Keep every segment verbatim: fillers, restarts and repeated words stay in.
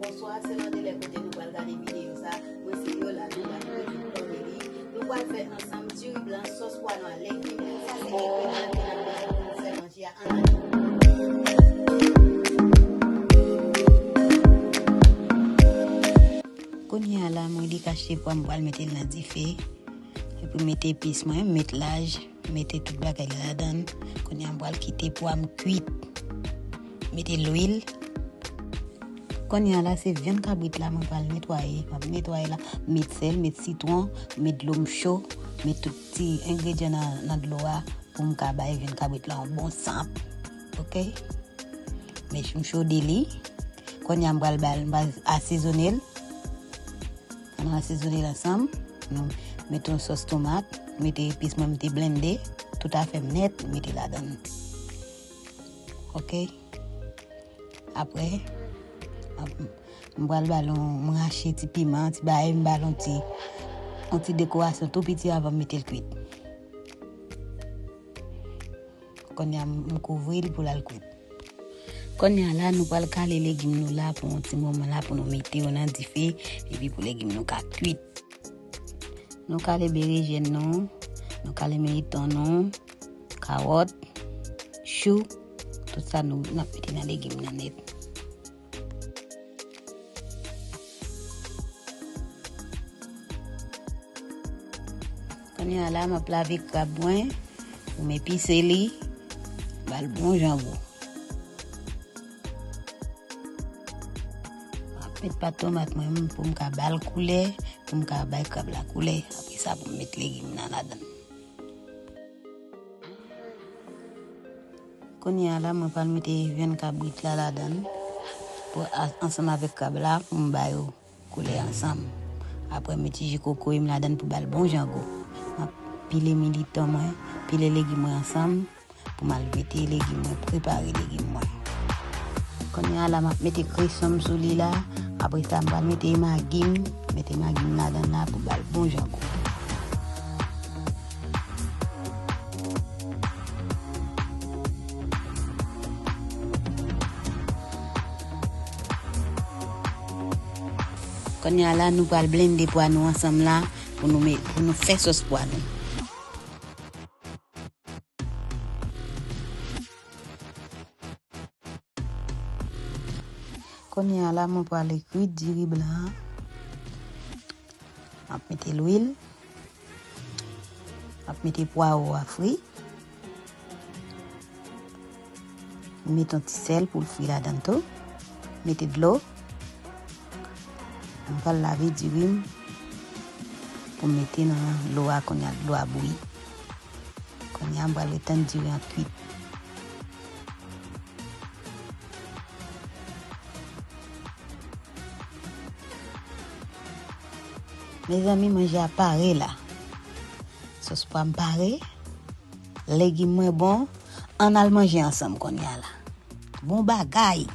Bonswa, se Landelè kote nou pral gade videyo sa. Mwen se Yola, nou pral revin kòmeli. Nou pral fè ansanm diri blan, sòs pwa nwa, legim. Sa se engredyan ke n ap bezwen pou nou fè manje a an ale. Kounye a la, mwen dekache pwa m, pral mete l nan dife. Epi mete epis mwen, met laj, mete tout bagay la ladan. Kounye a m pral kite pwa m kwit. Mete lwil. Kounye a la, se vyann kabrit la mwen pral netwaye. M ap netwaye la, met sèl, met sitwon, met dlo m cho, met tout ti engredyan nan, nan dlo a pou m ka bay vyann kabrit la yon bon sant. Oke? Men m chode li. Kounye a m pral ba l, m pral asezone l. Ann asezone l ansanm. Nou mete yon sòs tomat, mete epis mwen m te blende, tout afè m nèt, mete ladan l. Oke? Apre, m pral ba l yon, m rache ti piman, ti bagay, m ba l yon ti, yon ti dekorasyon tou piti avan m mete l kwit. Kounye a m kouvri l pou l al kwit. Kounye a la, nou pral kale legim nou la pou yon ti moman la pou nou mete yo nan dife, epi pou legim nou ka kwit. Nou kale berejèn nou, nou kale meriton nou, kawòt, chou, tout sa nou, n ap mete nan legim nan nèt. Kounye a la, m ap lave krab mwen, pou m epise li, ba l bon jan gou. M ap met pat tomat mwen pou m ka ba l koulè, pou m ka bay krab la koulè. Apre sa, pou m met legim nan ladan l. Kounye a la, mwen pral mete vyann kabrit la ladan l, pou a-, ansanm avèk krab la, pou m ba yo koulè ansanm. Apre, m mete ji kokoye m ladan l pou ba l bon jan gou. M ap pile militon mwen, pile legim mwen ansanm, pou m al mete legim mwen, prepare legim mwen. Kounye a la, m ap mete kreson m sou li la. Apre sa, m pral mete magi m, mete magi m ladan l la pou ba l bon jan gou. Kounye a la, nou pral blende pwa nou ansanm la pou nou met, pou nou fè sòs pwa nou. Kounye a la, mwen pral kwit diri blan an. M ap mete lwil. M ap mete pwawo a fri. Mete yon ti sèl pou l fri ladan l tou. Mete dlo. M pral lave diri m pou m mete nan dlo a kounye a, dlo a bouyi. Kounye a, m pral ret tann diri an kwit. Mezanmi, manje a pare la. Sòs pwa m pare. Legim mwen bon. Ann al manje ansanm kounye a la. Bon bagay!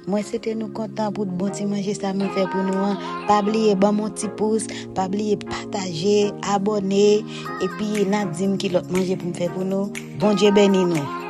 Mwen swete nou kontan pou bon ti manje sa mwen fè pou nou an. Pa bliye ban m yon ti pous, pa bliye pataje, abòne, epi n a di m ki lòt manje pou m fè pou nou. Bondye beni nou.